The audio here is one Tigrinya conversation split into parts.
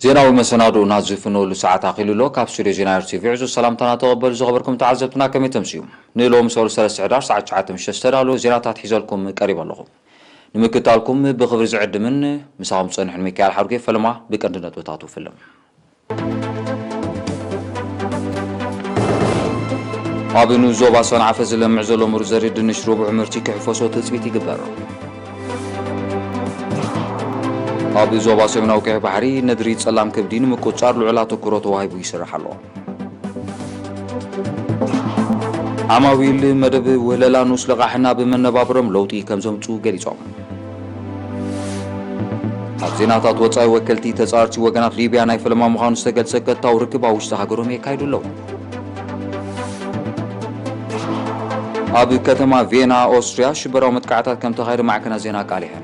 ዜናዊ መሰናድኡና ዝፍነወሉ ሰዓት ኣኺሉ ኣሎ። ካብ ስቱድዮ ዜና ኤር ቲ ቪ ዕዙዝ ሰላምታና ተቐበሉ። ዝኸበርኩም ተዓዘብትና ከመይ ተምስዩ? ንሎሚ ሰሉስ ሰለስተ ሕዳር ሰዓት ትሽዓተ ምሸት ዝተዳለወ ዜናታት ሒዘልኩም ቀሪበ ኣለኹ። ንምክታልኩም ብኽብሪ ዝዕድምን ምሳኹም ዝጸንሕን ሚካኤል ሓድጉ። ፈለማ ብቀንዲ ነጥብታቱ ፍልም። ኣብ ንኡስ ዞባ ሰንዓፈ ዝለምዕ ዘሎ ምሩፅ ዘርኢ ድንሽ ርቡሕ ምህርቲ ክሕፈሶ ትፅቢት ይግበር። ኣብ ዞባ ሰሜናዊ ቀይሕ ባሕሪ ነድሪ ጸላም ከብዲ ንምቁጽጻር ልዑል ኣተኩሮ ተዋሂቡ ይስራሕ ኣሎ። ዓማዊል መደብ ውህለላ ንኡስ ልቓሕና ብመነባብሮም ለውጢ ከም ዘምጽኡ ገሊጾም። ኣብ ዜናታት ወጻኢ፣ ወከልቲ ተጻረርቲ ወገናት ሊብያ ናይ ፈለማ ምዃኑ ዝተገልጸ ቀጥታዊ ርክብ ኣብ ውሽጢ ሃገሮም የካይዱ ኣለዉ። ኣብ ከተማ ቬና ኦስትርያ ሽበራዊ መጥቃዕታት ከም ተኻየደ ማዕከናት ዜና ኣቃሊሐን።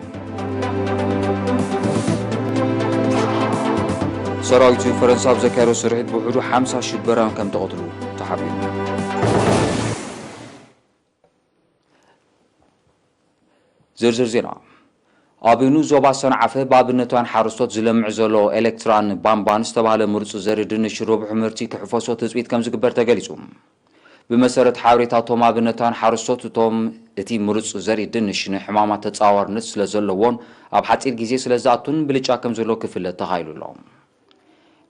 ሰራዊት ፈረንሳ ኣብ ዘካየዶ ስርሒት ብውሕዱ ሓምሳ ሽበራውያን ከም ተቐትሉ ተሓቢሩ። ዝርዝር ዜና። ኣብ ንኡስ ዞባ ሰንዓፈ ብኣብነታውያን ሓረስቶት ዝለምዕ ዘሎ ኤሌክትራን ባምባን ዝተባህለ ምሩፅ ዘርኢ ድንሽ ርቡሕ ምህርቲ ክሕፈሶ ትፅቢት ከም ዝግበር ተገሊፁ። ብመሰረት ሓበሬታ እቶም ኣብነታውያን ሓረስቶት፣ እቶም እቲ ምሩፅ ዘርኢ ድንሽ ንሕማማት ተፃዋርነት ስለ ዘለዎን ኣብ ሓፂር ግዜ ስለ ዝኣቱን ብልጫ ከም ዘለዎ ክፍለጥ ተኻኢሉ ኣሎ።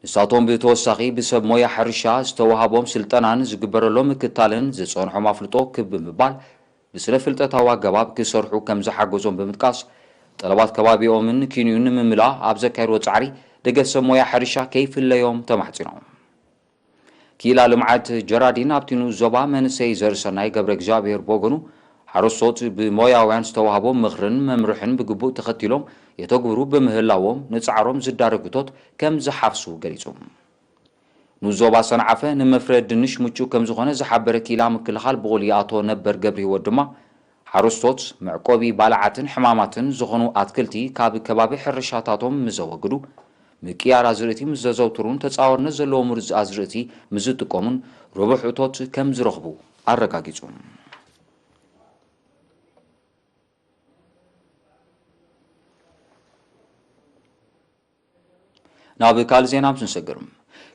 ንሳቶም ብተወሳኺ ብሰብ ሞያ ሕርሻ ዝተዋህቦም ስልጠናን ዝግበረሎም ምክታልን ዝፀንሖም ኣፍልጦ ክብ ብምባል ብስነ ፍልጠታዊ ኣገባብ ክሰርሑ ከም ዝሓገዞም ብምጥቃስ፣ ጠለባት ከባቢኦምን ኪንኡን ንምምላእ ኣብ ዘካየድዎ ጻዕሪ ደገፍ ሰብ ሞያ ሕርሻ ከይፍለዮም ተማሕጺኖም። ክኢላ ልምዓት ጀራዲን ኣብቲ ንኡስ ዞባ መንእሰይ ዘርእሰናይ ገብረ እግዚኣብሔር ብወገኑ፣ ሓረስቶት ብሞያውያን ዝተዋህቦም ምኽርን መምርሕን ብግቡእ ተኸቲሎም የተግብሩ ብምህላዎም ንጻዕሮም ዝዳረግ እቶት ከም ዝሓፍሱ ገሊጹ። ንኡስ ዞባ ሰንዓፈ ንመፍረ ድንሽ ምቹእ ከም ዝኾነ ዝሓበረ ክኢላ ምክልኻል ብቑሊ ኣቶ ነበር ገብረህይወት ድማ፣ ሓረስቶት መዕቆቢ ባልዓትን ሕማማትን ዝኾኑ ኣትክልቲ ካብ ከባቢ ሕርሻታቶም ምስ ዘወግዱ፣ ምቅያር ኣዝርእቲ ምስ ዘዘውትሩን ተጻዋርነት ዘለዎ ምሩፅ ኣዝርእቲ ምስ ዝጥቀሙን ርቡሕ እቶት ከም ዝረኽቡ ኣረጋጊጹ። ናብ ካልእ ዜና ምስ ንሰግር፣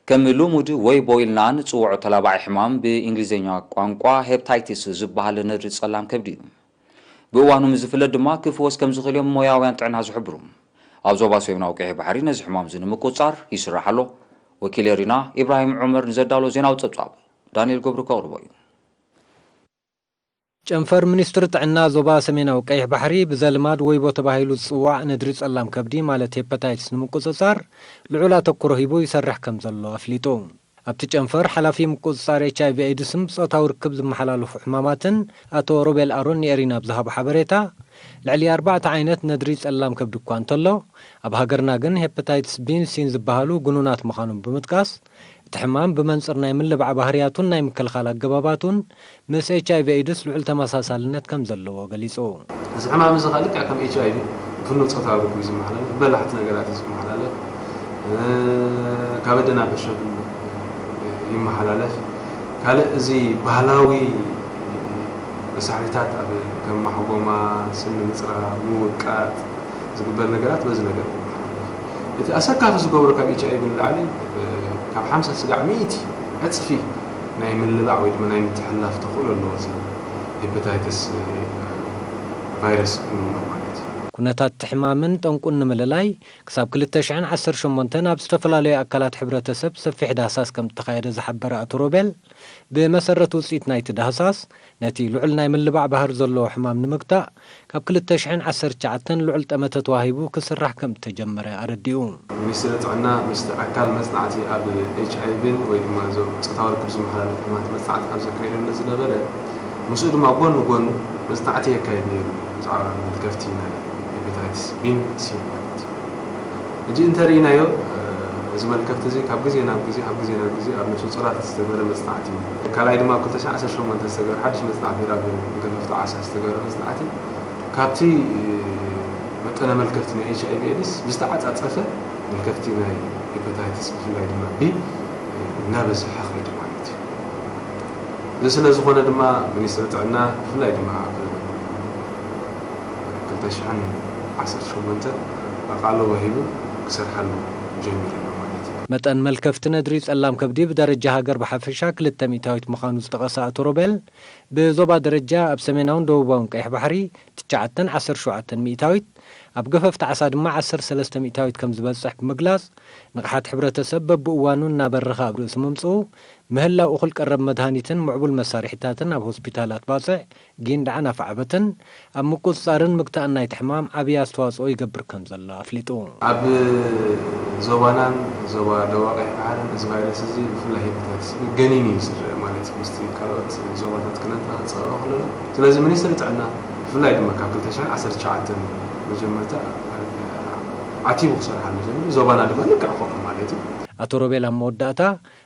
ከም ልሙድ ወይቦ ኢልና ንጽውዖ ተላባዒ ሕማም፣ ብእንግሊዝኛ ቋንቋ ሄፕታይቲስ ዝበሃል ነድሪ ጸላም ከብዲ እዩ። ብእዋኑ ምስ ዝፍለጥ ድማ ክፍወስ ከም ዝኽእል እዮም ሞያውያን ጥዕና ዝሕብሩ። ኣብ ዞባ ሰሜናዊ ቀይሕ ባሕሪ ነዚ ሕማም እዚ ንምቁጽጻር ይስራሕ ኣሎ። ወኪል ኤሪና ኢብራሂም ዑመር ንዘዳሎ ዜናዊ ጸብጻብ ዳንኤል ገብሩ ከቕርቦ እዩ። ጨንፈር ሚኒስትሪ ጥዕና ዞባ ሰሜናዊ ቀይሕ ባሕሪ ብዘልማድ ወይቦ ተባሂሉ ዝጽዋዕ ነድሪ ጸላም ከብዲ ማለት ሄፓታይትስ ንምቁጽጻር ልዑል ኣተኩሮ ሂቡ ይሰርሕ ከም ዘሎ ኣፍሊጡ። ኣብቲ ጨንፈር ሓላፊ ምቁጽጻር ኤች ኣይ ቪ ኤድስን ብጾታዊ ርክብ ዝመሓላለፉ ሕማማትን ኣቶ ሮቤል ኣሮን ንኤሪና ኣብ ዝሃቦ ሓበሬታ፣ ልዕሊ ኣርባዕተ ዓይነት ነድሪ ጸላም ከብዲ እኳ እንተሎ፣ ኣብ ሃገርና ግን ሄፓታይትስ ቢን ሲን ዝበሃሉ ግኑናት ምዃኖም ብምጥቃስ፣ እቲ ሕማም ብመንጽር ናይ ምልባዕ ባህርያቱን ናይ ምክልኻል ኣገባባቱን ምስ ኤች ኣይ ቪ ኤድስ ልዑል ተመሳሳልነት ከም ዘለዎ ገሊጹ። እዚ ሕማም እዚ ኸኣ ልክዕ ከም ኤች ኣይ ቪ ብፍኑው ጾታዊ ርክብ እዩ ዝመሓላለፍ፣ ብበላሕቲ ነገራት እዩ ዝመሓላለፍ፣ እ፣ ካብ ኣደ ናብ ዕሸል ይመሓላለፍ። ካልእ እዚ ባህላዊ መሳርሒታት ኣብ ከም ማሕጎማ፣ ስኒ ምጽራብ፣ ምውቃጥ፣ ዝግበር ነገራት በዚ ነገር ይመሓላለፍ። እቲ ኣሰካፊ ዝገብሮ ካብ ኤች ኣይ ቪ ንላዕሊ፣ እ፣ ካብ ሓምሳ ስጋዕ ሚእቲ ዕጽፊ ናይ ምልባዕ ወይ ድማ ናይ ምትሕልላፍ ተኽእሎ ኣለዎ እዚ ሄፓታይተስ፣ እ፣ ቫይረስ እንብሎ ማለት እዩ። ኩነታት እቲ ሕማምን ጠንቁን ንምልላይ ክሳብ ክልተ ሽሕን ዓሰርተ ሸሞንተን ኣብ ዝተፈላለዩ ኣካላት ሕብረተሰብ ሰፊሕ ዳህሳስ ከም እተኻየደ ዝሓበረ ኣቶ ሮቤል፣ ብመሰረት ውጽኢት ናይቲ ዳህሳስ፣ ነቲ ልዑል ናይ ምልባዕ ባህሪ ዘለዎ ሕማም ንምግታእ፣ ካብ ክልተ ሽሕን ዓሰርተ ትሽዓተን ልዑል ጠመተ ተዋሂቡ ክስራሕ ከም እተጀመረ ኣረዲኡ። ሚኒስትሪ ጥዕና ምስቲ ኣካል መጽናዕቲ ኣብ ኤች ኣይ ቪን ወይ ድማ እዞም ጾታዊ ርክብ ዝመሓላለፉ ሕማማት መጽናዕቲ ካብ ዘካየደሉ ዝነበረ፣ ምስኡ ድማ ጎኒ ጎኑ መጽናዕቲ የካይድ ነይሩ ብዛዕባ መልከፍቲ ናይ ሄፓታይትስ ቢን ሲ ማለት እዩ። ሕጂ እንተርኢናዮ፣ እዚ መልከፍቲ እዚ ካብ ግዜ ናብ ግዜ፣ ካብ ግዜ ናብ ግዜ ኣብ ነፍሰ ጾራት ዝተገበረ መጽናዕቲ እዩ። ካልኣይ ድማ ኣብ ክልተ ሽሕን ዓሰርተ ሸሞንተን ዝተገበረ ሓድሽ መጽናዕቲ፣ ኣብ ንገፈፍቲ ዓሳ ዝተገበረ መጽናዕቲ፣ ካብቲ መጠነ መልከፍቲ ናይ ኤች ኣይ ቪ ኤድስ ብዝተዓጻጸፈ፣ መልከፍቲ ናይ ሄፓታይትስ ብፍላይ ድማ ቢ እናበዝሐ ኸይዱ ማለት እዩ። እዚ ስለ ዝኾነ ድማ ሚኒስትሪ ጥዕና ብፍላይ ድማ ኣብ ክልተ ሽሕን ዓሰርተ ሸሞንተን ኣቓልቦ ሂቡ ክሰርሓሉ ጀሚሩ ኣሎ ማለት እዩ። መጠን መልከፍቲ ነድሪ ጸላም ከብዲ ብደረጃ ሃገር ብሓፈሻ ክልተ ሚእታዊት ምዃኑ ዝጠቐሰ ኣቶ ሮቤል፣ ብዞባ ደረጃ ኣብ ሰሜናውን ደቡባውን ቀይሕ ባሕሪ ትሽዓተን ዓሰርተ ሸውዓተን ሚእታዊት፣ ኣብ ገፈፍቲ ዓሳ ድማ ዓሰርተ ሰለስተ ሚእታዊት ከም ዝበጽሕ ብምግላጽ፣ ንቕሓት ሕብረተሰብ በብእዋኑ እናበረኸ ኣብ ርእሲ ምምጽኡ፣ ምህላው እኹል ቀረብ መድሃኒትን ምዕቡል መሳርሒታትን ኣብ ሆስፒታላት ባጽዕ ጊን ደኣ ናፋዕበትን ኣብ ምቁጽጻርን ምግታእን ናይቲ ሕማም ዓብዪ ኣስተዋጽኦ ይገብር ከም ዘሎ ኣፍሊጡ። ኣብ ዞባናን ዞባ ደቡብ ቀይሕ ባሕርን እዚ ቫይረስ እዚ ብፍላይ ሄፓታይተስ ቢ ገኒን እዩ ዝረአ፣ ማለት ምስቲ ካልኦት ዞባታት ክነነጻጽሮ ከለና። ስለዚ ሚኒስትሪ ጥዕና ብፍላይ ድማ ካብ ክልተ ሽሕን ዓሰርተ ትሽዓተን መጀመርታ ዓቲቡ ክሰርሓሉ ጀሚሩ፣ ዞባና ድማ ልክዕ ከምኡ ማለት እዩ። ኣቶ ሮቤል ኣብ መወዳእታ፣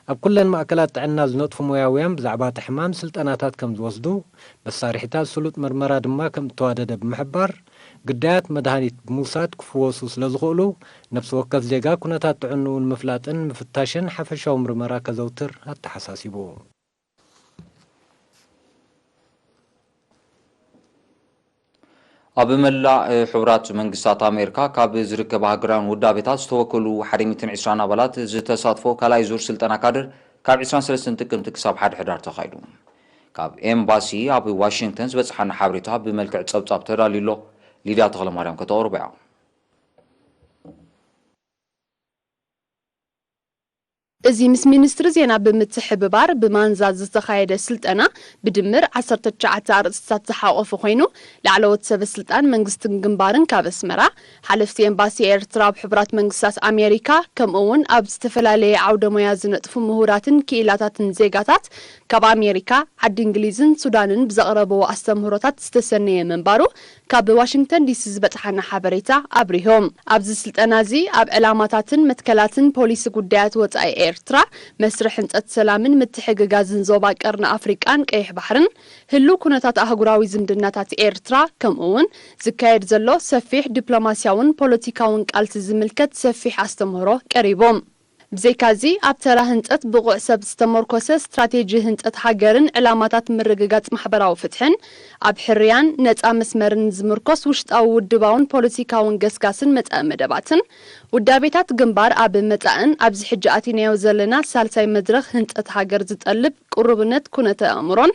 ኣብ ኩለን ማእከላት ጥዕና ዝነጥፉ ሞያውያን ብዛዕባ እቲ ሕማም ስልጠናታት ከም ዝወስዱ፣ መሳርሒታት ስሉጥ መርመራ ድማ ከም እተዋደደ ብምሕባር፣ ግዳያት መድሃኒት ብምውሳድ ክፍወሱ ስለ ዝኽእሉ፣ ነፍሲ ወከፍ ዜጋ ኩነታት ጥዕንኡ ንምፍላጥን ምፍታሽን ሓፈሻዊ ምርመራ ከዘውትር ኣተሓሳሲቡ። ኣብ መላእ ሕቡራት መንግስታት ኣሜሪካ ካብ ዝርከባ ሃገራውያን ውዳቤታት ዝተወከሉ ሓደ ሚእትን ዕስራን ኣባላት ዝተሳትፎ ካልኣይ ዙር ስልጠና ካድር ካብ ዕስራን ሰለስተን ጥቅምቲ ክሳብ ሓደ ሕዳር ተኻይዱ። ካብ ኤምባሲ ኣብ ዋሽንግተን ዝበጽሓና ሓበሬታ ብመልክዕ ጸብጻብ ተዳልዩ ኣሎ። ሊድያ ተኽለማርያም ከተቕርቦ እያ። እዚ ምስ ሚኒስትሪ ዜና ብምትሕብባር ብማንዛ ዝተኻየደ ስልጠና ብድምር ዓሰርተ ትሽዓተ ኣርእስትታት ዝሓቖፈ ኮይኑ፣ ላዕለዎት ሰበ ስልጣን መንግስትን ግንባርን ካብ ኣስመራ፣ ሓለፍቲ ኤምባሲ ኤርትራ ኣብ ሕቡራት መንግስታት ኣሜሪካ፣ ከምኡ እውን ኣብ ዝተፈላለየ ዓውደ ሞያ ዝነጥፉ ምሁራትን ክኢላታትን ዜጋታት ካብ ኣሜሪካ፣ ዓዲ እንግሊዝን ሱዳንን ብዘቕረብዎ ኣስተምህሮታት ዝተሰነየ ምንባሩ ካብ ዋሽንግተን ዲሲ ዝበጽሓና ሓበሬታ ኣብሪሆም። ኣብዚ ስልጠና እዚ ኣብ ዕላማታትን መትከላትን ፖሊሲ ጉዳያት ወጻኢ ኤርትራ፣ መስርሕ ህንጸት ሰላምን ምትሕግጋዝን ዞባ ቀርኒ ኣፍሪቃን ቀይሕ ባሕርን፣ ህሉው ኩነታት ኣህጉራዊ ዝምድናታት ኤርትራ፣ ከምኡ እውን ዝካየድ ዘሎ ሰፊሕ ዲፕሎማስያውን ፖለቲካውን ቃልሲ ዝምልከት ሰፊሕ ኣስተምህሮ ቀሪቦም። ብዘይካዚ፣ ኣብ ተራ ህንጸት ብቑዕ ሰብ ዝተመርኮሰ ስትራቴጂ ህንጸት ሃገርን ዕላማታት ምርግጋጽ ማሕበራዊ ፍትሕን፣ ኣብ ሕርያን ነጻ መስመርን ዝምርኮስ ውሽጣዊ ውድባውን ፖለቲካውን ገስጋስን መጻኢ መደባትን፣ ውዳቤታት ግንባር ኣብ መጻእን ኣብዚ ሕጂ ኣቲናዮ ዘለና ሳልሳይ መድረኽ ህንጸት ሃገር ዝጠልብ ቅሩብነት ኩነተ ኣእምሮን፣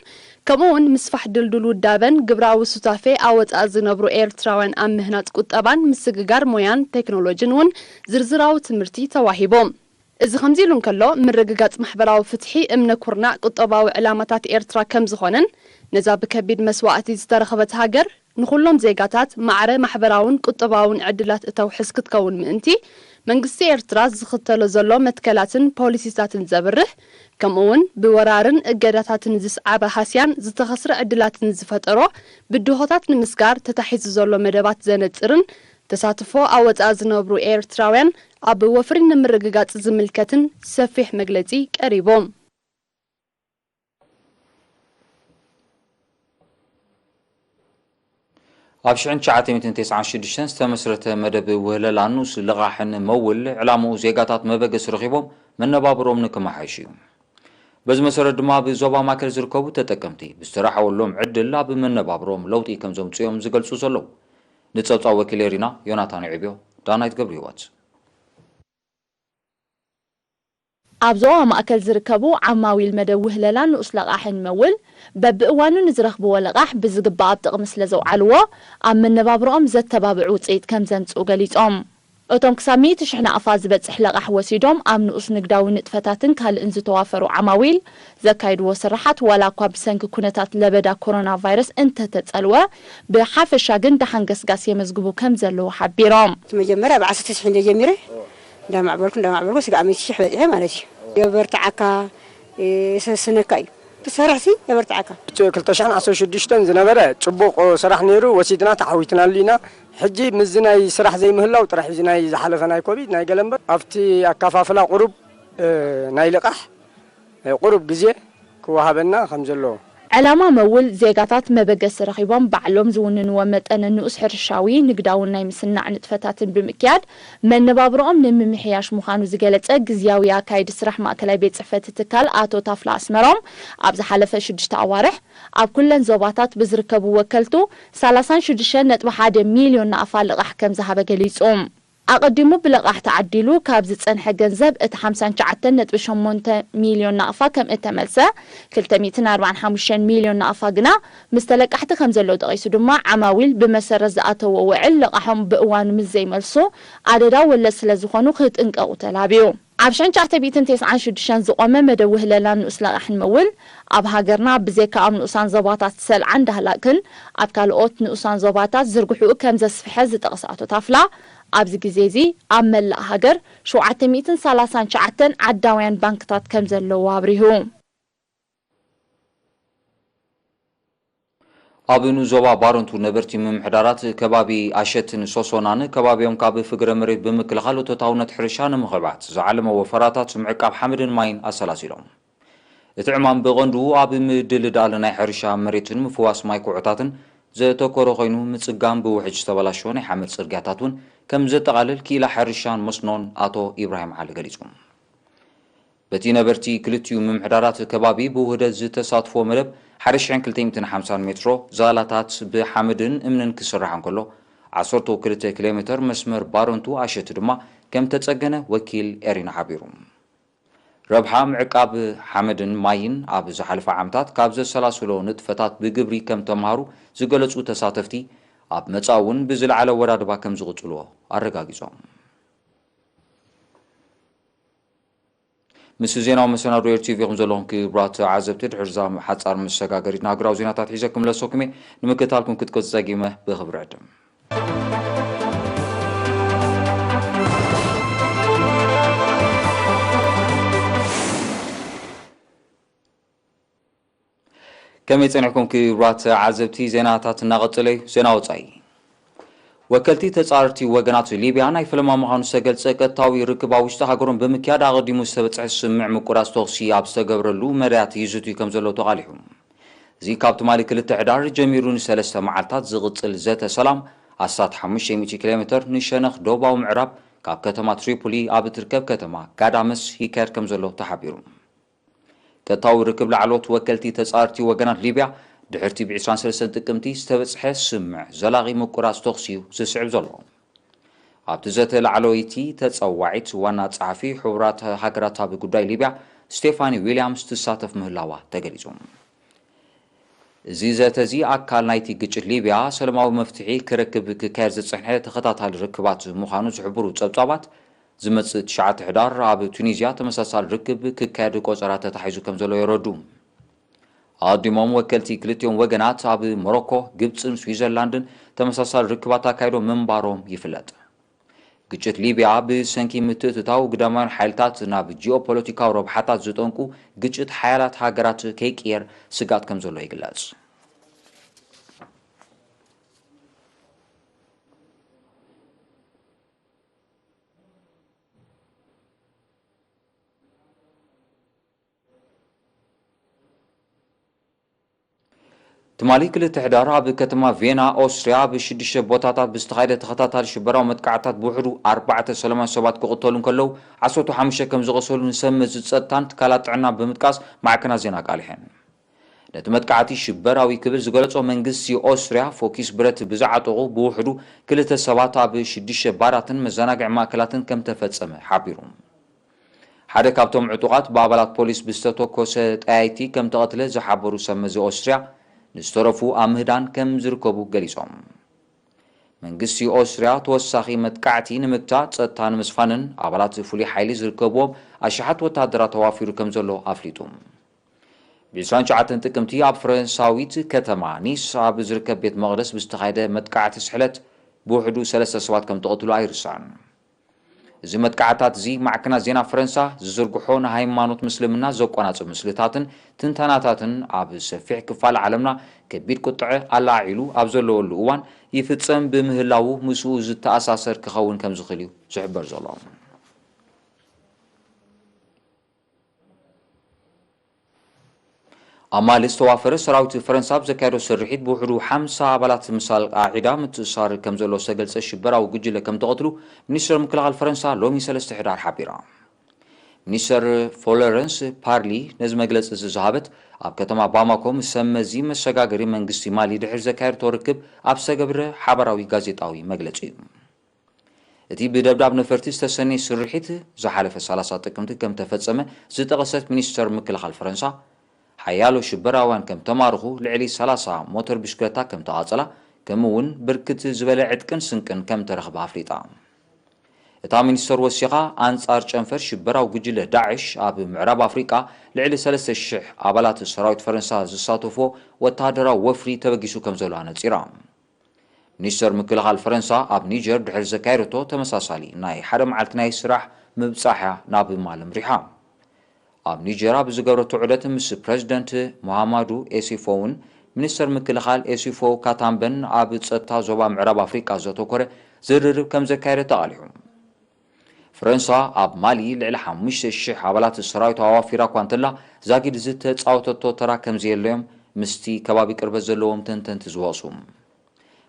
ከምኡ እውን ምስፋሕ ድልዱል ውዳበን ግብራዊ ሱታፌ ኣወጻኣ ዝነብሩ ኤርትራውያን ኣብ ምህናጽ ቁጠባን ምስግጋር ሞያን ቴክኖሎጂን እውን ዝርዝራዊ ትምህርቲ ተዋሂቦም። እዚ ከምዚ ኢሉ እንከሎ፣ ምርግጋጽ ማሕበራዊ ፍትሒ እምነ ኩርናዕ ቁጠባዊ ዕላማታት ኤርትራ ከም ዝኾነን፣ ነዛ ብከቢድ መስዋእቲ ዝተረኽበት ሃገር ንኹሎም ዜጋታት ማዕረ ማሕበራውን ቁጠባውን ዕድላት እተውሕስ ክትከውን ምእንቲ፣ መንግስቲ ኤርትራ ዝኽተሎ ዘሎ መትከላትን ፖሊሲታትን ዘብርህ፣ ከምኡ እውን ብወራርን እገዳታትን ዝስዓበ ሃስያን ዝተኸስረ ዕድላትን ዝፈጠሮ ብድሆታት ንምስጋር ተታሒዙ ዘሎ መደባት ዘነጽርን ተሳትፎ ኣወጻኣ ዝነብሩ ኤርትራውያን ኣብ ወፍሪ ንምርግጋጽ ዝምልከትን ሰፊሕ መግለጺ ቀሪቦም። ኣብ ሽሕን ትሽዓተ ሚእትን ተስዓን ሽዱሽተን ዝተመስረተ መደብ ውህለላ ንኡስ ልቓሕን መውል ዕላምኡ ዜጋታት መበገሲ ረኺቦም መነባብሮም ንክመሓይሽ እዩ። በዚ መሰረት ድማ ብዞባ ማእከል ዝርከቡ ተጠቀምቲ ብዝተረሓወሎም ዕድል ኣብ መነባብሮም ለውጢ ከም ዘምፅኡ እዮም ዝገልፁ ዘለዉ። ንፀብፃብ ወኪል ኤሪና ዮናታን ይዕብዮ። ዳናይት ገብረ ህይወት። ኣብ ዞባ ማእከል ዝርከቡ ዓማዊል መደብ ውህለላ ንኡስ ለቓሕን መውል በብእዋኑ ንዝረኽብዎ ለቓሕ ብዝግባእ ኣብ ጥቕሚ ስለ ዘውዓልዎ ኣብ መነባብሮኦም ዘተባብዕ ውፅኢት ከም ዘምፅኡ ገሊፆም። እቶም ክሳብ ሚእቲ ሽሕ ናቕፋ ዝበፅሕ ለቓሕ ወሲዶም ኣብ ንኡስ ንግዳዊ ንጥፈታትን ካልእን ዝተዋፈሩ ዓማዊል ዘካይድዎ ስራሓት ዋላ እኳ ብሰንኪ ኩነታት ለበዳ ኮሮና ቫይረስ እንተተፀልወ ብሓፈሻ ግን ደሓን ገስጋስ የመዝግቡ ከም ዘለዉ ሓቢሮም። እቲ መጀመርያ ብ ዓሰርተ ሽሕ እንደ ጀሚረ እንዳማዕበልኩ እንዳማዕበልኩ ስጋዕ ሚእቲ ሽሕ በፂሐ ማለት እዩ። የበርትዓካ፣ የሰስነካ እዩ። ትሰርሕ ሲ የበርትዓካ። ክልተ ሽሕን ዓሰርተ ሽዱሽተን ዝነበረ ጽቡቕ ስራሕ ነይሩ፣ ወሲድና ተዓዊትናሉ ኢና። ሕጂ ምስዚ ናይ ስራሕ ዘይምህላው ጥራሕ እዚ ናይ ዝሓለፈ ናይ ኮቪድ ናይ ገለ እምበር ኣብቲ ኣካፋፍላ ቁሩብ፣ እ፣ ናይ ልቓሕ፣ እ፣ ቁሩብ ግዜ ክወሃበና ከም ዘለዎ። ዕላማ መውል ዜጋታት መበገሲ ረኺቦም ባዕሎም ዝውንንዎ መጠነ ንኡስ ሕርሻዊ፣ ንግዳውን ናይ ምስናዕ ንጥፈታትን ብምክያድ መነባብሮኦም ንምምሕያሽ ምዃኑ ዝገለጸ ግዝያዊ ኣካይዲ ስራሕ ማእከላይ ቤት ጽሕፈት ትካል ኣቶ ታፍላ ኣስመሮም፣ ኣብ ዝሓለፈ ሽዱሽተ ኣዋርሕ ኣብ ኩለን ዞባታት ብዝርከቡ ወከልቱ ሰላሳን ሽዱሽተን ነጥቢ ሓደ ሚልዮን ናቕፋ ልቓሕ ከም ዝሃበ ገሊጹ። ኣቐዲሙ ብለቓሕ ተዓዲሉ ካብ ዝጸንሐ ገንዘብ እቲ ሓምሳን ትሽዓተን ነጥቢ ሸሞንተ ሚልዮን ናቕፋ ከም እተመልሰ፣ ክልተ ሚእትን ኣርባዓን ሓሙሽተን ሚልዮን ናቕፋ ግና ምስ ተለቃሕቲ ከም ዘለዉ ጠቒሱ ድማ፣ ዓማዊል ብመሰረት ዝኣተዎ ውዕል ለቓሖም ብእዋኑ ምስ ዘይመልሱ ኣደዳ ወለድ ስለ ዝኾኑ ክጥንቀቑ ተላብዩ። ኣብ ሸንቻተ ቢትን ተስዓን ሽዱሽተን ዝቖመ መደብ ውህለላን ንኡስ ለቓሕን መውል፣ ኣብ ሃገርና ብዘይካ ኣብ ንኡሳን ዞባታት ሰልዓን ዳህላክን፣ ኣብ ካልኦት ንኡሳን ዞባታት ዝርግሕኡ ከም ዘስፍሐ ዝጠቕሰ ኣቶ ታፍላ፣ ኣብዚ ግዜ እዚ ኣብ መላእ ሃገር ሸውዓተ ሚእትን ሰላሳን ትሽዓተን ዓዳውያን ባንክታት ከም ዘለዉ ኣብሪሁ። ኣብ ንኡስ ዞባ ባረንቱ ነበርቲ ምምሕዳራት ከባቢ ኣሸትን ሶሶናን ከባቢኦም ካብ ፍግረ መሬት ብምክልኻል እቶታውነት ሕርሻ ንምኽዕባት ዝዓለመ ወፈራታት ምዕቃብ ሓመድን ማይን ኣሰላሲሎም። እቲ ዕማም ብቐንዱ ኣብ ምድልዳል ናይ ሕርሻ መሬትን ምፍዋስ ማይ ኩዕታትን ዘተኮረ ኮይኑ፣ ምጽጋን ብውሕጅ ዝተበላሸወ ናይ ሓመድ ጽርግያታት እውን ከም ዘጠቓልል ክኢላ ሕርሻን መስኖን ኣቶ ኢብራሂም ዓሊ ገሊጹ። በቲ ነበርቲ ክልቲኡ ምምሕዳራት ከባቢ ብውህደት ዝተሳትፎ መደብ ሓደ ሺሕን ክልተ ሚእትን ሓምሳን ሜትሮ ዛላታት ብሓመድን እምንን ክስራሕ እንከሎ፣ ዓሰርተ ክልተ ኪሎ ሜተር መስመር ባረንቱ ኣሸት ድማ ከም ተጸገነ ወኪል ኤሪና ሓቢሩ። ረብሓ ምዕቃብ ሓመድን ማይን ኣብ ዝሓለፈ ዓመታት ካብ ዘሰላስሎ ንጥፈታት ብግብሪ ከም ተምሃሩ ዝገለጹ ተሳተፍቲ፣ ኣብ መጻኢ እውን ብዝለዓለ ወዳድባ ከም ዝቕጽልዎ ኣረጋጊጾም። ምስ ዜናዊ መሰናዶ ኤር ቲቪ ኢኹም ዘለኹም ክቡራት ተዓዘብቲ። ድሕሪ እዛ ሓጻር መሰጋገሪት ንሃገራዊ ዜናታት ሒዘ ክምለሰኩም እየ። ንምክትታልኩም ክትቆጽ ጸጊመ ብኽብሪ ዕድም። ከመይ ጸኒሕኩም ክቡራት ተዓዘብቲ? ዜናታት እናቐጸለ እዩ። ዜና ወጻኢ። ወከልቲ ተጻረርቲ ወገናት ሊብያ ናይ ፈለማ ምዃኑ ዝተገልጸ ቀጥታዊ ርክብ ኣብ ውሽጢ ሃገሮም ብምክያድ ኣቐዲሙ ዝተበጽሐ ስምምዕ ምቁራጽ ተኹሲ ኣብ ዝተገብረሉ መዳያት ይዝትዩ ከም ዘለዉ ተቓሊሑ። እዚ ካብ ትማሊ ክልተ ሕዳር ጀሚሩ ንሰለስተ መዓልታት ዝቕጽል ዘተ ሰላም ኣስታት ሓሙሽተ ሚእቲ ኪሎ ሜተር ንሸነኽ ደቡባዊ ምዕራብ ካብ ከተማ ትሪፖሊ ኣብ እትርከብ ከተማ ጋዳመስ ይካየድ ከም ዘሎ ተሓቢሩ። ቀጥታዊ ርክብ ላዕለዎት ወከልቲ ተጻረርቲ ወገናት ሊብያ ድሕርቲ ብ ዕስራን ሰለስተን ጥቅምቲ ዝተበጽሐ ስምምዕ ዘላቒ ምቁራጽ ተኹሲ እዩ ዝስዕብ ዘሎ። ኣብቲ ዘተ ላዕለወይቲ ተጸዋዒት ዋና ጸሓፊ ሕቡራት ሃገራት ኣብ ጉዳይ ሊብያ ስቴፋኒ ዊልያምስ ትሳተፍ ምህላዋ ተገሊጹ። እዚ ዘተ እዚ ኣካል ናይቲ ግጭት ሊብያ ሰላማዊ መፍትሒ ክረክብ ክካየድ ዝጸንሐ ተኸታታሊ ርክባት ምዃኑ ዝሕብሩ ጸብጻባት፣ ዝመጽእ ትሽዓተ ሕዳር ኣብ ቱኒዝያ ተመሳሳሊ ርክብ ክካየድ ቆጸራ ተታሒዙ ከም ዘሎ የረዱ። ኣቐዲሞም ወከልቲ ክልቲኦም ወገናት ኣብ ሞሮኮ፣ ግብጽን ስዊዘርላንድን ተመሳሳሊ ርክባት ኣካይዶም ምንባሮም ይፍለጥ። ግጭት ሊብያ ብሰንኪ ምትእትታው ግዳማውያን ሓይልታት ናብ ጂኦፖለቲካዊ ረብሓታት ዝጠንቁ ግጭት ሓያላት ሃገራት ከይቅየር ስግኣት ከም ዘሎ ይግለጽ። ትማሊ ክልተ ሕዳር ኣብ ከተማ ቬና ኦስትርያ ኣብ ሽዱሽተ ቦታታት ብዝተኻየደ ተኸታታሊ ሽበራዊ መጥቃዕታት ብውሕዱ ኣርባዕተ ሰላማውያን ሰባት ክቕተሉ እንከለዉ ዓሰርተ ሓሙሽተ ከም ዝቖሰሉ ንሰብ መዚ ጸጥታን ትካላት ጥዕና ብምጥቃስ ማዕከናት ዜና ኣቃሊሐን። ነቲ መጥቃዕቲ ሽበራዊ ክብል ዝገለጾ መንግስቲ ኦስትርያ፣ ፎኪስ ብረት ብዝዓጠቑ ብውሕዱ ክልተ ሰባት ኣብ ሽዱሽተ ባራትን መዘናግዒ ማእከላትን ከም ተፈጸመ ሓቢሩ። ሓደ ካብቶም ዕጡቓት ብኣባላት ፖሊስ ብዝተተኮሰ ጠያይቲ ከም ተቐትለ ዝሓበሩ ሰብ መዚ ኦስትርያ፣ ንዝተረፉ ኣብ ምህዳን ከም ዝርከቡ ገሊጾም። መንግስቲ ኦስትርያ ተወሳኺ መጥቃዕቲ ንምግታእ፣ ጸጥታ ንምስፋንን ኣባላት ፍሉይ ሓይሊ ዝርከብዎም ኣሽሓት ወተሃደራት ተዋፊሩ ከም ዘሎ ኣፍሊጡ። ብ ዕስራን ትሽዓተን ጥቅምቲ ኣብ ፈረንሳዊት ከተማ ኒስ ኣብ ዝርከብ ቤት መቕደስ ብዝተኻየደ መጥቃዕቲ ስሕለት ብውሕዱ ሰለስተ ሰባት ከም ተቐትሉ ኣይርሳዕን። እዚ መጥቃዕታት እዚ ማዕከናት ዜና ፈረንሳ ዝዝርግሖ ንሃይማኖት ምስልምና ዘቆናጽብ ምስልታትን ትንተናታትን ኣብ ሰፊሕ ክፋል ዓለምና ከቢድ ቁጥዐ ኣላዒሉ ኣብ ዘለወሉ እዋን ይፍጸም ብምህላዉ ምስኡ ዝተኣሳሰር ክኸውን ከም ዝኽእል እዩ ዝሕበር ዘሎ። ኣብ ማሊ ዝተዋፈረ ሰራዊት ፈረንሳ ኣብ ዘካየዶ ስርሒት ብውሕዱ ሓምሳ ኣባላት ምስ ኣልቃዒዳ ምትእሳር ከም ዘሎ ዝተገልጸ ሽበራዊ ጉጅለ ከም ተቐትሉ ሚኒስተር ምክልኻል ፈረንሳ ሎሚ ሰለስተ ሕዳር ሓቢራ። ሚኒስተር ፍሎረንስ ፓርሊ ነዚ መግለጺ እዚ ዝሃበት ኣብ ከተማ ባማኮ ምስ ሰብ መዚ መሰጋገሪ መንግስቲ ማሊ ድሕሪ ዘካየድቶ ርክብ ኣብ ዝተገብረ ሓባራዊ ጋዜጣዊ መግለጺ እዩ። እቲ ብደብዳብ ነፈርቲ ዝተሰነየ ስርሒት ዝሓለፈ ሰላሳ ጥቅምቲ ከም ተፈጸመ ዝጠቐሰት ሚኒስተር ምክልኻል ፈረንሳ፣ ሓያሎ ሽበራውያን ከም ተማርኹ፣ ልዕሊ ሰላሳ ሞተር ብሽክለታ ከም ተቓጸላ፣ ከምኡ እውን ብርክት ዝበለ ዕጥቅን ስንቅን ከም ተረኽበ ኣፍሊጣ። እታ ሚኒስተር ወሲኻ፣ ኣንጻር ጨንፈር ሽበራዊ ጉጅለ ዳዕሽ ኣብ ምዕራብ ኣፍሪቃ ልዕሊ ሰለስተ ሽሕ ኣባላት ሰራዊት ፈረንሳ ዝሳተፎ ወተሃደራዊ ወፍሪ ተበጊሱ ከም ዘሎ ኣነጺራ። ሚኒስተር ምክልኻል ፈረንሳ ኣብ ኒጀር ድሕሪ ዘካየደቶ ተመሳሳሊ ናይ ሓደ መዓልቲ ናይ ስራሕ ምብጻሕ እያ ናብ ማሊ ኣምሪሓ። ኣብ ኒጀር ኣብ ዝገበረቶ ዑደት ምስ ፕረዚደንት ሙሃማዱ ኤሲፎ እውን፣ ሚኒስተር ምክልኻል ኤሲፎ ካታምበን ኣብ ጸጥታ ዞባ ምዕራብ ኣፍሪቃ ዘተኮረ ዝርርብ ከም ዘካየደት ኣቓሊሑ። ፈረንሳ ኣብ ማሊ ልዕሊ ሓሙሽተ ሽሕ ኣባላት ሰራዊት ኣዋፊራ እኳ እንተላ፣ ዛጊድ ዝተጻወተቶ ተራ ከም ዘየለዮም ምስቲ ከባቢ ቅርበት ዘለዎም ተንተንቲ ዝወቕሱ።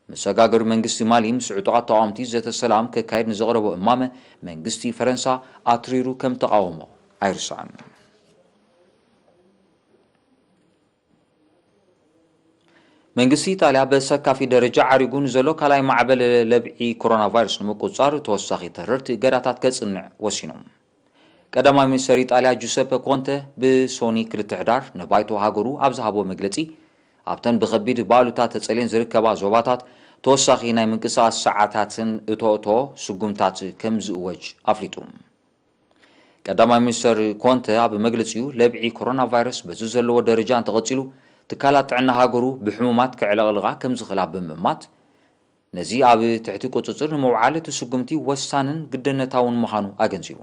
መሰጋገሪ መንግስቲ ማሊ ምስ ዕጡቓት ተቓወምቲ ዘተ ሰላም ከካይድ ንዘቕረቦ እማመ፣ መንግስቲ ፈረንሳ ኣትሪሩ ከም ተቓወሞ ኣይርሳዕን። መንግስቲ ኢጣልያ በሰካፊ ደረጃ ዓሪጉ ንዘሎ ካልኣይ ማዕበል ለብዒ ኮሮና ቫይረስ ንምቁጽጻር ተወሳኺ ተረርቲ እገዳታት ከጽንዕ ወሲኑ። ቀዳማይ ሚኒስተር ኢጣልያ ጁሰፐ ኮንተ ብሶኒ ክልተ ሕዳር ንባይቶ ሃገሩ ኣብ ዝሃቦ መግለጺ፣ ኣብተን ብኸቢድ ባሉታ ተጸልየን ዝርከባ ዞባታት ተወሳኺ ናይ ምንቅስቓስ ሰዓታትን እቶእቶ ስጉምታት ከም ዝእወጅ ኣፍሊጡ። ቀዳማይ ሚኒስተር ኮንተ ኣብ መግለጺኡ፣ ለብዒ ኮሮና ቫይረስ በዚ ዘለዎ ደረጃ እንተቐጺሉ፣ ትካላት ጥዕና ሃገሩ ብሕሙማት ከዕለቕልቓ ከም ዝኽእላ ብምእማት፣ ነዚ ኣብ ትሕቲ ቁጽጽር ንምውዓል እቲ ስጉምቲ ወሳንን ግድነታውን ምዃኑ ኣገንዚቡ።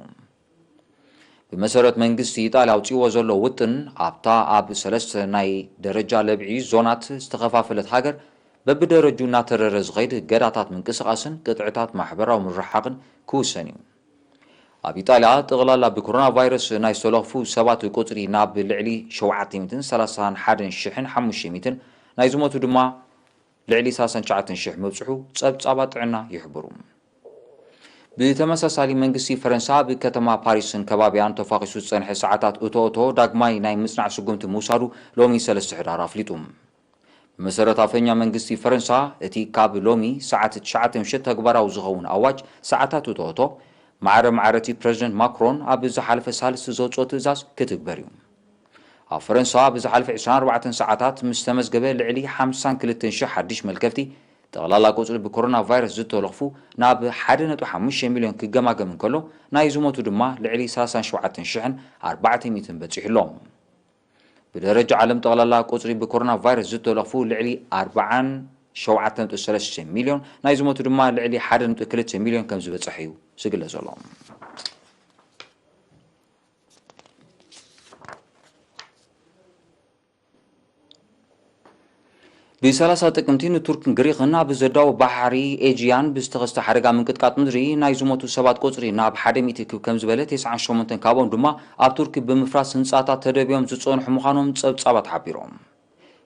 ብመሰረት መንግስቲ ኢጣልያ ኣውጺእዎ ዘሎ ውጥን፣ ኣብታ ኣብ ሰለስተ ናይ ደረጃ ለብዒ ዞናት ዝተኸፋፈለት ሃገር፣ በብደረጁ እናተረረ ዝኸይድ እገዳታት ምንቅስቓስን ቅጥዕታት ማሕበራዊ ምርሓቕን ክውሰን እዩ። ኣብ ኢጣልያ፣ ጠቕላላ ብኮሮና ቫይረስ ናይ ዝተለኽፉ ሰባት ቁጽሪ ናብ ልዕሊ ሸውዓተ ሚእትን ሰላሳን ሓደን ሽሕን ሓሙሽተ ሚእትን፣ ናይ ዝሞቱ ድማ ልዕሊ ሰላሳን ትሽዓተን ሽሕ ምብጽሑ ጸብጻባት ጥዕና ይሕብሩ። ብተመሳሳሊ፣ መንግስቲ ፈረንሳ ኣብ ከተማ ፓሪስን ከባቢኣን ተፋኺሱ ዝጸንሐ ሰዓታት እቶእቶ ዳግማይ ናይ ምጽናዕ ስጉምቲ ምውሳዱ ሎሚ ሰለስተ ሕዳር ኣፍሊጡ። ብመሰረት ኣፈኛ መንግስቲ ፈረንሳ፣ እቲ ካብ ሎሚ ሰዓት ትሽዓተ ምሸት ተግባራዊ ዝኸውን ኣዋጅ ሰዓታት እቶእቶ፣ ማዕረ ማዕረ እቲ ፕረዚደንት ማክሮን ኣብ ዝሓለፈ ሳልስቲ ዘውጽኦ ትእዛዝ ክትግበር እዩ። ኣብ ፈረንሳ ኣብ ዝሓለፈ ዕስራን ኣርባዕተን ሰዓታት ምስ ተመዝገበ ልዕሊ ሓምሳን ክልተን ሽሕ ሓድሽ መልከፍቲ፣ ጠቕላላ ቁጽሪ ብኮሮና ቫይረስ ዝተለኽፉ ናብ ሓደ ነጥቢ ሓሙሽተ ሚልዮን ክገማገም እንከሎ፣ ናይ ዝሞቱ ድማ ልዕሊ ሰላሳን ሸውዓተን ሽሕን ኣርባዕተ ሚእትን በጺሑ ኣሎ። ብደረጃ ዓለም፣ ጠቕላላ ቁጽሪ ብኮሮና ቫይረስ ዝተለኽፉ ልዕሊ ኣርባዓን ሸውዓተ ነጥቢ ሰለስተ ሚልዮን፣ ናይ ዝሞቱ ድማ ልዕሊ ሓደ ነጥቢ ክልተ ሚልዮን ከም ዝበጽሐ እዩ ዝግለጽ ዘሎ። ብሰላሳ ጥቅምቲ ንቱርክን ግሪኽን ኣብ ዘዳውብ ባሕሪ ኤጂያን ብዝተኸስተ ሓደጋ ምንቅጥቃጥ ምድሪ ናይ ዝሞቱ ሰባት ቁጽሪ ናብ ሓደ ሚእቲ ክብ ከም ዝበለ፣ ተስዓን ሸሞንተን ካብኦም ድማ ኣብ ቱርኪ ብምፍራስ ህንጻታት ተደብዮም ዝጸንሑ ምዃኖም ጸብጻባት ሓቢሮም።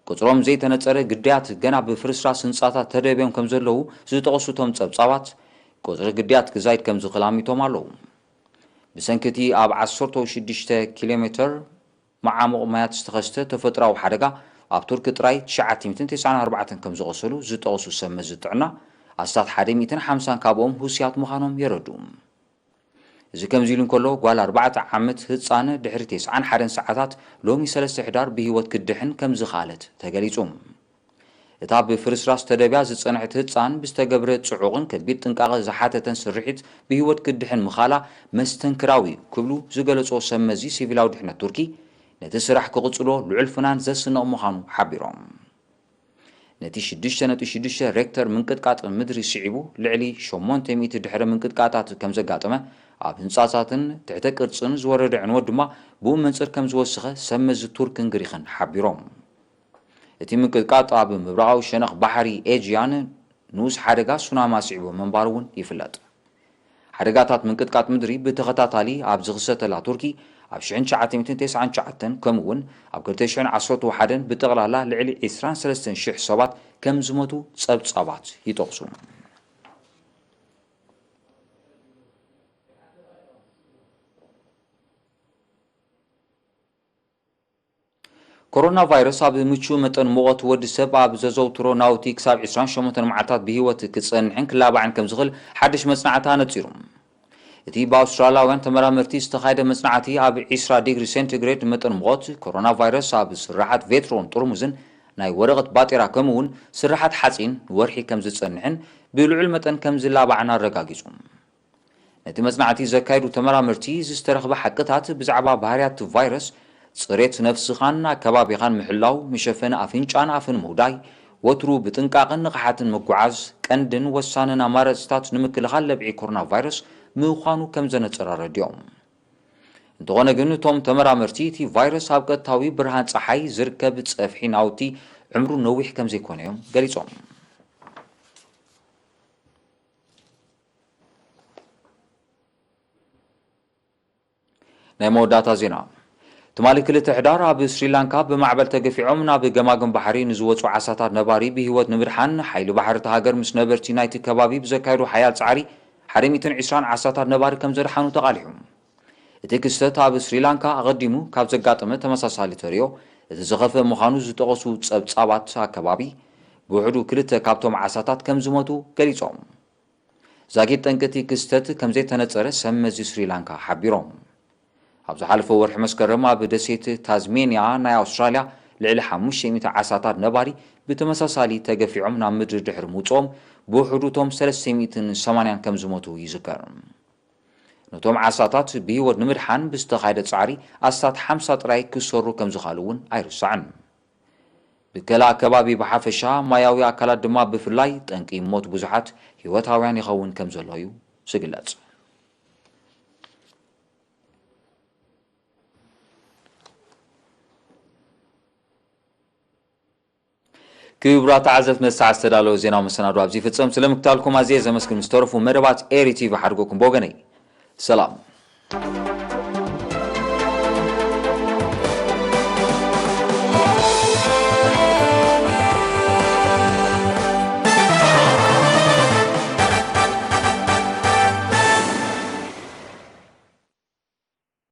ቁጽሮም ዘይተነጸረ ግዳያት ገና ብፍርስራስ ህንጻታት ተደብዮም ከም ዘለዉ ዝጠቐሱ እቶም ጸብጻባት፣ ቁጽሪ ግዳያት ክዛይድ ከም ዝኽእል ኣሚቶም ኣለዉ። ብሰንኪ እቲ ኣብ ዓሰርተ ሽዱሽተ ኪሎ ሜተር መዓሙቕ ማያት ዝተኸስተ ተፈጥሮኣዊ ሓደጋ፣ ኣብ ቱርኪ ጥራይ ትሽዓተ ሚእትን ተስዓን ኣርባዕተን ከም ዝቖሰሉ ዝጠቐሱ ሰብ መዚ ጥዕና፣ ኣስታት ሓደ ሚእትን ሓምሳን ካብኦም ሁስያት ምዃኖም የረድኡ። እዚ ከምዚ ኢሉ እንከሎ፣ ጓል ኣርባዕተ ዓመት ህጻን ድሕሪ ተስዓን ሓደን ሰዓታት ሎሚ ሰለስተ ሕዳር ብህይወት ክትድሕን ከም ዝኸኣለት ተገሊጹ። እታ ብፍርስራስ ተደብያ ዝጸንሐት ህጻን ብዝተገብረ ጽዑቕን ከቢድ ጥንቃቐ ዝሓተተን ስርሒት ብህይወት ክትድሕን ምኻላ መስተንክራዊ እዩ ክብሉ ዝገለጾ ሰብ መዚ ሲቪላዊ ድሕነት ቱርኪ፣ ነቲ ስራሕ ክቕጽሎ ልዑል ፍናን ዘስንቕ ምዃኑ ሓቢሮም። ነቲ ሽዱሽተ ነጥቢ ሽዱሽተ ሬክተር ምንቅጥቃጥ ምድሪ ስዒቡ ልዕሊ ሸሞንተ ሚእቲ ድሕረ ምንቅጥቃጣት ከም ዘጋጠመ፣ ኣብ ህንጻታትን ትሕተ ቅርጽን ዝወረደ ዕንወት ድማ ብኡ መንጽር ከም ዝወሰኸ ሰብ መዚ ቱርክን ግሪኽን ሓቢሮም። እቲ ምንቅጥቃጥ ኣብ ምብራቓዊ ሸነኽ ባሕሪ ኤጂያን ንኡስ ሓደጋ ሱናሚ ኣስዒቡ ምንባሩ እውን ይፍለጥ። ሓደጋታት ምንቅጥቃጥ ምድሪ ብተኸታታሊ ኣብ ዝኽሰተላ ቱርኪ፣ ኣብ ሽሕን ትሽዓተ ሚእትን ተስዓን ትሽዓተን፣ ከምኡ እውን ኣብ ክልተ ሽሕን ዓሰርተ ሓደን ብጠቕላላ ልዕሊ ዕስራን ሰለስተን ሽሕ ሰባት ከም ዝሞቱ ጸብጻባት ይጠቕሱ። ኮሮና ቫይረስ ኣብ ምቹእ መጠን ሙቐት ወዲ ሰብ ኣብ ዘዘውትሮ ናውቲ ክሳብ ዕስራን ሸሞንተን መዓልታት ብህይወት ክጸንሕን ክላባዕን ከም ዝኽእል ሓድሽ መጽናዕቲ ኣነጺሩ። እቲ ብኣውስትራልያውያን ተመራመርቲ ዝተኻየደ መጽናዕቲ፣ ኣብ ዕስራ ዲግሪ ሴንቲግሬድ መጠን ሙቐት ኮሮና ቫይረስ ኣብ ስርሓት ቬትሮን ጥርሙዝን ናይ ወረቐት ባጤራ፣ ከምኡ እውን ስርሓት ሓጺን ወርሒ ከም ዝጸንሕን ብልዑል መጠን ከም ዝላባዕን ኣረጋጊጹ። ነቲ መጽናዕቲ ዘካየዱ ተመራመርቲ፣ ዝተረኽበ ሓቅታት ብዛዕባ ባህርያት ቫይረስ፣ ጽሬት ነፍስኻን ኣከባቢኻን ምሕላው፣ መሸፈኒ ኣፍንጫን ኣፍን ምውዳይ፣ ወትሩ ብጥንቃቐን ንቕሓትን ምጉዓዝ፣ ቀንድን ወሳንን ኣማራጺታት ንምክልኻል ለብዒ ኮሮና ቫይረስ ምዃኑ ከም ዘነጸረ ኣረዲኦም። እንተኾነ ግን፣ እቶም ተመራመርቲ፣ እቲ ቫይረስ ኣብ ቀጥታዊ ብርሃን ጸሓይ ዝርከብ ጸፍሒ ናውቲ ዕምሩ ነዊሕ ከም ዘይኮነ እዮም ገሊጾም። ናይ መወዳእታ ዜና። ትማሊ ክልተ ሕዳር፣ ኣብ ስሪላንካ ብማዕበል ተገፊዖም ናብ ገማግም ባሕሪ ንዝወጹ ዓሳታት ነባሪ ብህይወት ንምድሓን፣ ሓይሊ ባሕሪ እታ ሃገር ምስ ነበርቲ ናይቲ ከባቢ ብዘካየዱ ሓያል ጻዕሪ፣ ሓደ ሚእትን ዕስራን ዓሳታት ነባሪ ከም ዘድሓኑ ተቓሊሑ። እቲ ክስተት ኣብ ስሪላንካ ኣቐዲሙ ካብ ዘጋጠመ ተመሳሳሊ ተርእዮ እቲ ዝኸፍአ ምዃኑ ዝጠቐሱ ጸብጻባት ኣከባቢ፣ ብውሕዱ ክልተ ካብቶም ዓሳታት ከም ዝሞቱ ገሊጾም። ዛጊት ጠንቂ እቲ ክስተት ከም ዘይተነጸረ ሰብ መዚ ስሪላንካ ሓቢሮም። ኣብ ዝሓለፈ ወርሒ መስከረም፣ ኣብ ደሴት ታዝሜንያ ናይ ኣውስትራልያ፣ ልዕሊ ሓሙሽተ ሚእቲ ዓሳታት ነባሪ ብተመሳሳሊ ተገፊዖም ናብ ምድሪ ድሕሪ ምውጽኦም፣ ብውሕዱ እቶም ሰለስተ ሚእትን ሰማንያን ከም ዝሞቱ ይዝከር። ነቶም ዓሳታት ብህይወት ንምድሓን ብዝተኻየደ ጻዕሪ፣ ኣስታት ሓምሳ ጥራይ ክሰሩ ከም ዝኸኣሉ እውን ኣይርሳዕን። ብከላ ኣከባቢ ብሓፈሻ፣ ማያዊ ኣካላት ድማ ብፍላይ፣ ጠንቂ ሞት ብዙሓት ህይወታውያን ይኸውን ከም ዘሎ እዩ ዝግለጽ። ክቡራት ተዓዘብቲ፣ ነዚ ሰዓት ዝተዳለወ ዜናዊ መሰናዶ ኣብዚ ይፍጸም። ስለ ምክታልኩም ኣዝየ ዘመስግን። ምስ ተረፉ መደባት ኤሪ ቲቪ ሓድጎኩም ብወገነይ ሰላም።